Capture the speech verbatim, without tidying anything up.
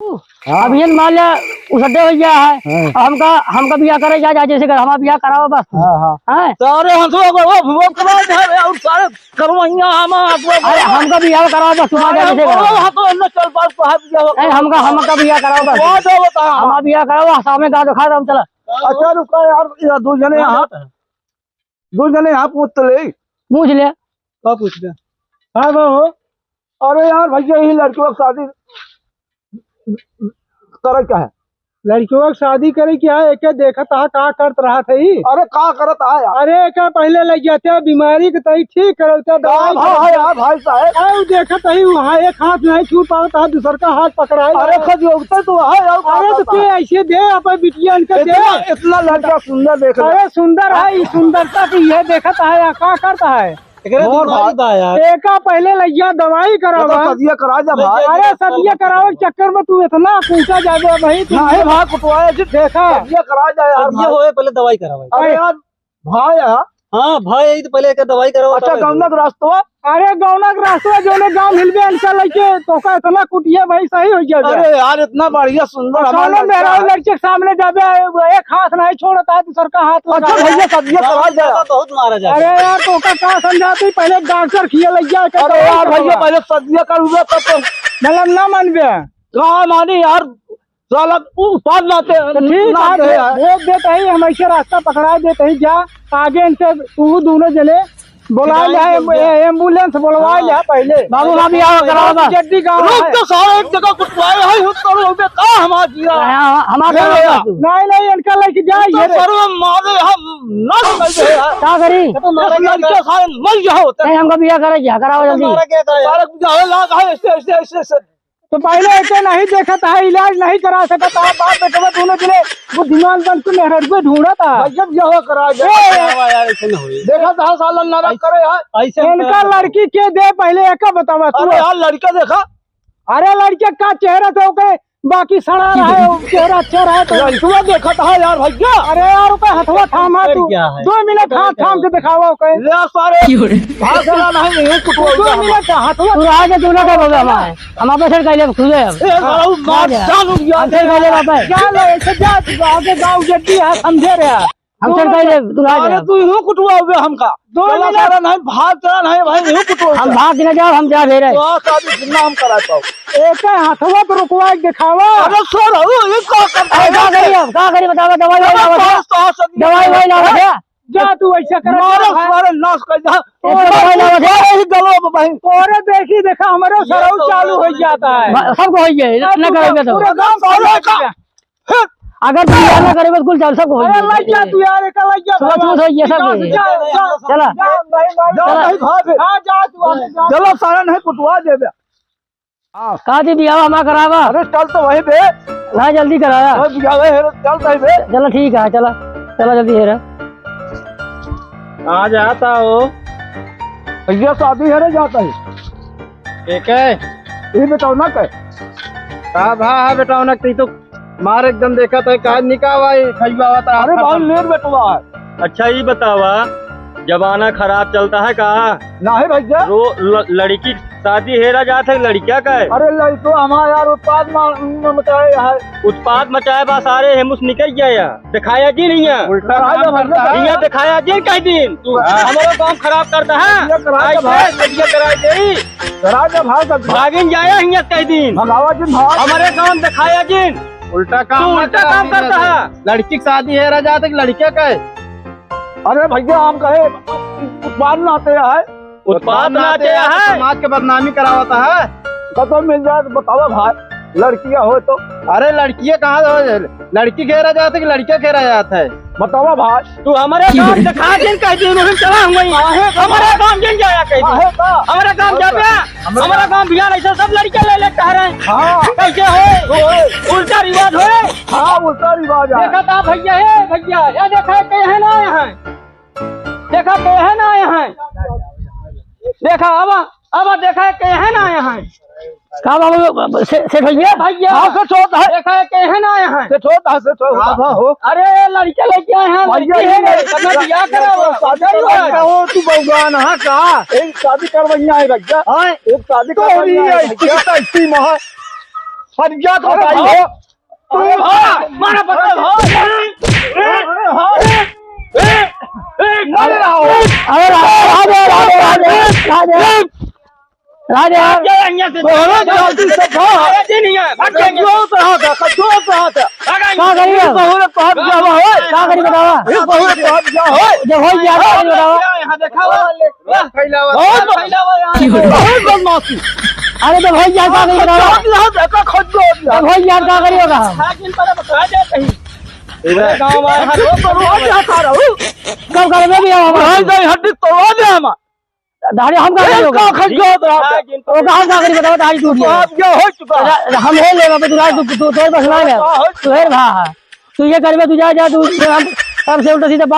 हाँ। अब ये मान लिया, उसड्डे हो गया है। हाँ। अब हमका, हमका बियाह करे जा, जा, जैसे कर, हमारा बियाह करावा बस। हाँ, हाँ। हैं? सारे हंसो, वो, वो, वो करा दे, और सारे करवैया हम, आप लोग अरे, हमका बियाह करावा बस, तू आ जा, अरे, जैसे कर। बोलो, हाँ, तो इन्हें चल पास तो हाथ दिया हो। नहीं, हमका, हमका बियाह करावा बस। वो दे बता। हमारा बियाह करावा, सामने गाँव दिखा दे, हम चला। अच्छा, रुका यार, ये दो जने यहाँ, दो जने यहाँ पूछ तो ले। पूछ ले। का पूछ ले? हाँ, वो हो। अरे यार, भैया, ये लड़कियों की शादी करे क्या है? लड़कियों की शादी करे क्या है? एके देखत हा का करत रहत है ई? अरे का करत हा यार? अरे एके पहले लइ जाते हैं बीमारी के तई ठीक करते हैं, का दवाई भाई करते है हैं। यार भाई साहब? अरे वो देखत है वहाँ एक हाथ नहीं छू पावत है, दूसर का हाथ पकड़ाए अरे हुआ है। खजोगते तो है यार, अरे तो बात तू है। ऐसे दे अपन बिटिया इनके दे। इतना, इतना लड़का सुंदर देख ले। अरे सुंदर है, ई सुंदरता की ये देखत है या का करता है? एकरे मोर दिमाग भाई। बा यार। एका पहिले लइया दवाई करावा। तो सदिया करा जा भाई। अरे सदिया करावे के चक्कर में तू इतना कूचा जाबे भाई, तू नहीं भाई, कुटवाए जी। देखा। सदिया करा जा यार सदिया भाई। होए, पहिले दवाई करावा। अरे यार, भाई यार। हाँ, भाई, यही तो पहिले एकर दवाई करावा, अच्छा, तब गौना के रास्ता। अरे गौना के रास्ता, जोने गाँव मिलबे इनका लइके, तो का इतना कुटिया भाई, सही हो जाबे। अरे यार, इतना बढ़िया सुंदर हमारा कौनो लड़का मेहरारू है। लड़के के सामने जाबे, एक हाथ नहीं छोड़ता है, दूसर का हाथ अच्छा लगा भैया, है। सदिया करा जा। बहुत मारा जाता है। अरे यार, तो का, का समझाते, पहिले डॉक्टर खिया लइया, अरे यार भैया, पहिले सदिया कर हुआ तब तो। मतलब ना मानबे। कहाँ मानी यार, साला उत्पाद लाते हैं, तो ठीक लाते है, हैं यार। भेज देते ही, हम ऐसे रास्ता पकड़ा देते ही, जा आगे इनसे तू दोनों जने बोला ले है, एम्बुलेंस बोलवा ले है पहिले। बाबू, अभी आओ, कराओ बस। जड्डी गाँव रुक है। तो सारे एक जगह कुटवाए है, रुक तो रुक बे, का हमार जिया? हाँ, हमार ये गाँव भैया। है। नहीं, नहीं, इनका लेके जा, तो ये रे। सर्व मारे हम नष्ट कर दे यार। का करी? तो मारा इस लड़के सारे मर जाओ। नहीं, हमका बियाह करे क्या? कराओ जल्दी। मारा क्या था यार? सारे जाओ, लाग है, ऐसे, ऐसे, ऐसे, ऐसे। तो पहिले एके नहीं देखत है, इलाज नहीं करा सकत है, बाप बेटवा दोनों जने बुद्धिमान बन के मेहररुए ढूंढत है। भैया, बियाह करा जा। ए! बियाह यार, ऐसे न होई। देखत है, साला नरक करे है। ऐसे इनका न लड़की के दे, पहिले एका बतावा तू। अरे यार, लड़का देखा। अरे लड़के का चेहरा से ओके, बाकी सड़ा रहे, चेहरा अच्छा रहे तो। लड़कवा देखत है यार भैया। अरे यार, ओके हथवा थामा तू। क्या है? दो मिनट हाथ थाम के दिखावा ओके। ले सारे। क्यों रे? भाग चला नहीं, नहीं कुटवा दो मिनट हाथवा। तू रहा के तू ना कर बोला हमारे। हम आपस में कह ले खुदे अब। ए, साला, वो मार जा। चालू किया। हम चल गए बाबा। जा ले, ऐसे जा, तू आगे गाँव जल्दी है, समझे रे। हम चल गए, तू रह जा। अरे, तू यूं कुटवाओगे हमका। दो चला मिनट। सारा नहीं, भाग चला नहीं भाई, यूं कुटवाओगे। हम भाग के ना जाओ, हम जा दे रहे। तो आज शादी फिर ना हम करा पाओ। एक हाथवा तो रुकवा के दिखावा। अरे सर, हो, ये का करता अरे, है? का करी अब? का करी बतावा, दवाई वाई लावा दे। दवाई वाई लावा दे। जा तू ऐसा कर, मारो जा भाई। सारे नाश कर जा। ए, तू भाई ना बजा। अरे, ही गलो में भाई। तोरे देखी देखा, हमरो ये सरऊ तो चालू हो जाता है। बा-, सबको हो गया, सब इतना कुछ करोगे तो। पूरा गांव सारे का। अगर तू बियाह ना करे, बिल्कुल चालू, सबको हो अरे, गया। लग जा तू यार, एक लग जा। सुबह, सुबह हो गया, सब हो गया। जा, जा, चला। जा, भाई, भाई, चला। जा, भाई, भाग। हाँ, जा तू, आगे जा। चलो, सारा नहीं कुटवा दे बे। हाँ। का जी, बियाह हमार करावा? अरे, चल तो वही बे। ना, जल्दी कराया। अरे, बियाह है, चल तो वही बे। चला, ठीक है, चला। चला, जल्दी है रे। आ जाता हो। भैया, शादी है रे, जाता है। ठीक है। ये बताओ ना, कह। का भा है बेटा, उन्हें ती तो मार एकदम देखत है, काज निकावा, ये खइबा होता है। अरे भाई, लेट बेटवा है। अच्छा, ये बतावा, जमाना खराब चलता है का? नहीं भैया। रो-, ल-, लड़की शादी हेरा जात है, लड़किया का है? अरे लड़को हमारा यार उत्पाद मा-, म-, मचाए है। उत्पाद मचाए बा सारे, हेमुस निकल गया यार। दिखाया जी नहीं है। उल्टा काम करता है। हियाँ दिखाया जी कह दिन। तू हाँ। हमारा काम खराब करता है। ये करा दे भाई। ये करा दे। करा दे भाई, सब भागिन जाया हियाँ कह दिन। भगावा जी भाग। हमारे काम दिखाया जी। उल्टा काम तू ना उल्टा करा काम दीजिए। करता है। लड़की की शादी हेरा जात है कि लड़के का है? अरे भैया, हम कहे उत्पाद नाते है। उत्पाद उत्पाद नाते नाते है। है। समाज के बदनामी करावता है। कतो मिल जाए तो बतावा भाई, लड़किया हो तो। अरे लड़किया कहाँ हो? लड़की घेरा जात है कि लड़के घेरा जात है? बतावा भाई। तू हमारे गांव दिखा दिन कह दिन, उन्हें चला हम वहीं। काहे का? हमारे गांव जिन जाया कह दिन। काहे का? हमारे गांव जाबे। हमारे हमारे गांव बिहार ऐसे सब लड़के ले लेता है। हाँ। कैसे हो? होए। उल्टा रिवाज होए। हाँ, उल्टा रिवाज है। देखा था भैया, हे भैया, या देखा के है ना यहाँ। देखा के है ना यहाँ। देखा अब, अब देखा के है ना यहाँ। का बाबू, से-, सेठ भैया? भैया। हाँ, सेठ होता है। देखा के है ना यहाँ। सेठ होता है, सेठ होता है। हाँ, हो। अरे, लड़के लेके आए हैं, भैया, लड़की है, ये लड़का बियाह करा, शादी शादी करवा करवा। हो, तू बउगान, हाँ, का? एक शादी करवाइया है भैया। हाँ। एक शादी तो करवाइया है ये भैया। ऐसी, ऐसी माँ। फट गया तो अरे भाई भाई। हो। अरे भाई, मारा पकड़ भाई। अरे भाई। अरे राधे, राधे, राधे, राधे। राधे। भाग जाओ यहाँ से। बहुत जल्दी से भाग। अरे जी नहीं है, भाग जाएंगे। जोर से हाथ है, जोर से हाथ है। भागेंगे। का करिए? बहुत बहुत ज्यादा है। का करी बतावा? ये बहुत बहुत ज्यादा है। जब हो गया, का करी बतावा? यहाँ देखा हुआ। बहुत फैलावा। बहुत फैलावा यहाँ। बहुत बदमाशी। अरे तो भाई, यहाँ का करी बतावा? यहाँ देखा, खड्डो हो गया। तो भाई, यहाँ का करी होगा? हाँ, जिन पर बता दे कहीं। पूरे गाँव में हर रोज तो रोज यहाँ खा रहा हूँ। कब कर में भी आओ? भाई, भाई, हड्डी तोड़ दे हमार। दाढ़ी हम का ए, करी होगा? का खा गया था? ओ, का हम का करी बतावा, दाढ़ी टूट गया। अब क्या हो चुका? हम है लेगा, तू राज, तू, तू, तोर बस ना है। हाँ, हो तू है भा, हाँ। तू ये करबे, तू जा, जा, तू, हम, हमसे उल्टा सीधा बात